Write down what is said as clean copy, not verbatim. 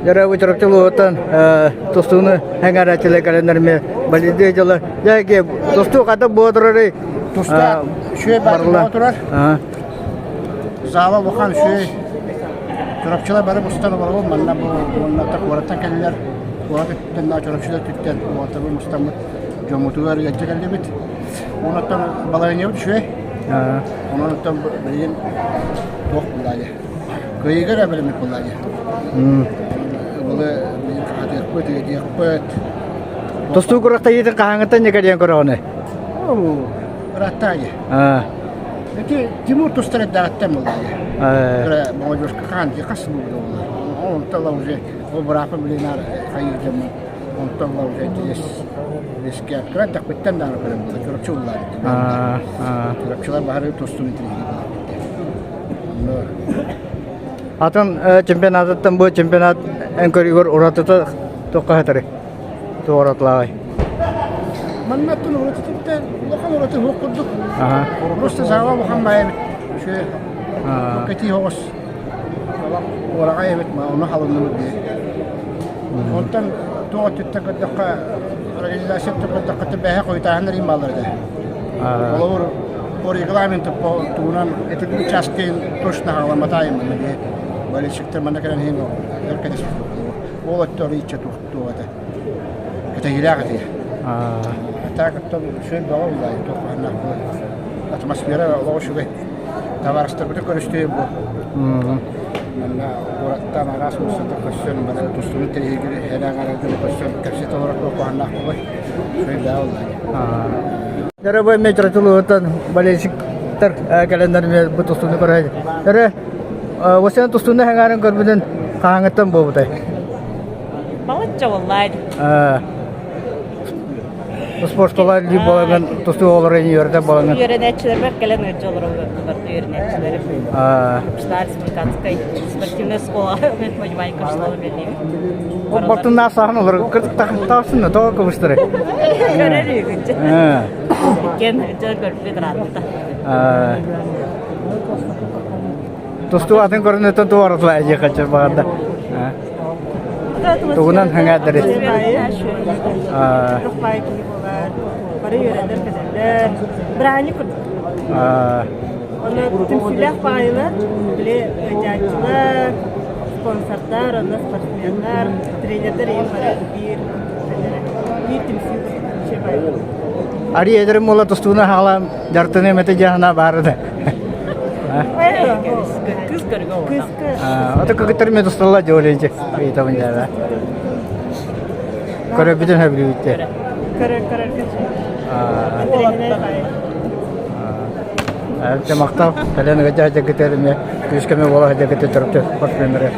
Дьэ, Чурапчы улууһуттан тустууну эҥээрээччилэр кэлэннэр эмиэ балидыы дьылы. Дьэ, тустуу хата буотурарый? Туста үчүгэй баар турар. Зала улахан үчүгэй. Чурапчылар бары мустан олоробут. Манна бу уонна куораттан кэллилэр. Куорат өттүттэн, Чурапчылар өттүттэн уолаттарбыт мустаммыт дьоммутугар ыалдьа кэллибит. Онон балаһыанньабыт үчүгэй. Онон билигин туох буолаайа. Кыайыыга эрэ бэлэммит буоллаа дии. Былы хатыахпыт, ыытыахпыт. Тустуу күрэхтэһиитин хаһааҥҥыттан ньэкэлийэн көрөҕүнүй? Ыраатта дии. Ити Тимур тустар эрдэҕиттэн буоллаа дии. Кыра молодежка хаан дии хас сыл буолла. Онтон уже ол быраапым билин хайыы дьоммун онтон уже рискэ кыра эрдэхпиттэн даҕаны көрөн буолла. Чурапчы буллаа Чурапчылар баһары тустун итиригии Атын чемпионатыттан бу чемпионат эн көрүүгэр уратыта туохха сытарый? Туох уратылааҕый? Маннаттан уратытыттан улахан ураты суох курдук. Просто саала улахан баайа эбит. Үчүгэй. Кэтии оҕус. Уораҕай эбит, ону халынныбыт дии. Онтон туох өттүттэн көрдөххө, организация өттүн көрдөххө, бэһэ хойутааһын эрин бааллар этэ. Холобур, по регламенту по тугунан этик участкын точно хаҕаламматаайым манна биһи болельщиктар манна кэлэн иһин өр кэтэспит ол өттө арыйча туох этэ кэтэһиилээх этэ так оттон үчүгэй бөҕө буллаайы туох баһаннаах атмосфера олох үчүгэй табаарыстарбытын көрүстүү бу манна куораттан араас муссата көрсөн бары тустууну тэрийигэр эрэ аҥараргын көрсөн кэпсэтэ олорор туох баһаннаах буолай үчүгэй бөҕө буллаайы Дорогой метротулуутан болельщиктар кэлэннэр бу тустууну көрө Эрэ Васян тустууну хэҥээрин көрбүтүн хаһааҥҥыттан буолбутай? Балачча буоллаай. Спортшкола илии буолан тустуу оҕолоро үөрэтэ буолан. Үөрэнээччилэрбэр кэлэн ыалдьа олороллор үөрэнээччилэрим. Выпускная республиканской спортивная школа математика школа үлэлиибит. Бортуннаах сахан олор кырдыктаахтаахсынна тоҕо кыбыстары. Көрөр үгүнчэ. Иккиэн дьон көрбүт ыраатта. Тустуу атын көрүнүттэн туоратла эдьиэхэ баҕарда. Тугунан хэҥээдэри. Бары үөрэнэр кэлэллэр. Бырааһынньык курдук. Онно түмсүүлээх баайылар, били ыалдьааччылар, спонсордар, онно спортсменнар, тренердэр ийин бары биир биир түмсүү курдук. Ари эдэрим буола тустууна хаалан дьартыны эмэтэ дьаһана баары да. Кыз көргө Ото кыгыттар ме тусталла дьоолейчи ыйтабын дьаара. Көрөбүтүн хөбүлүүттэ. Көрөр көрөр Мактал, кэлэн ыгыдьа дьагытер ме күүскөмө буола дьагытер төрөптө спортсменнары.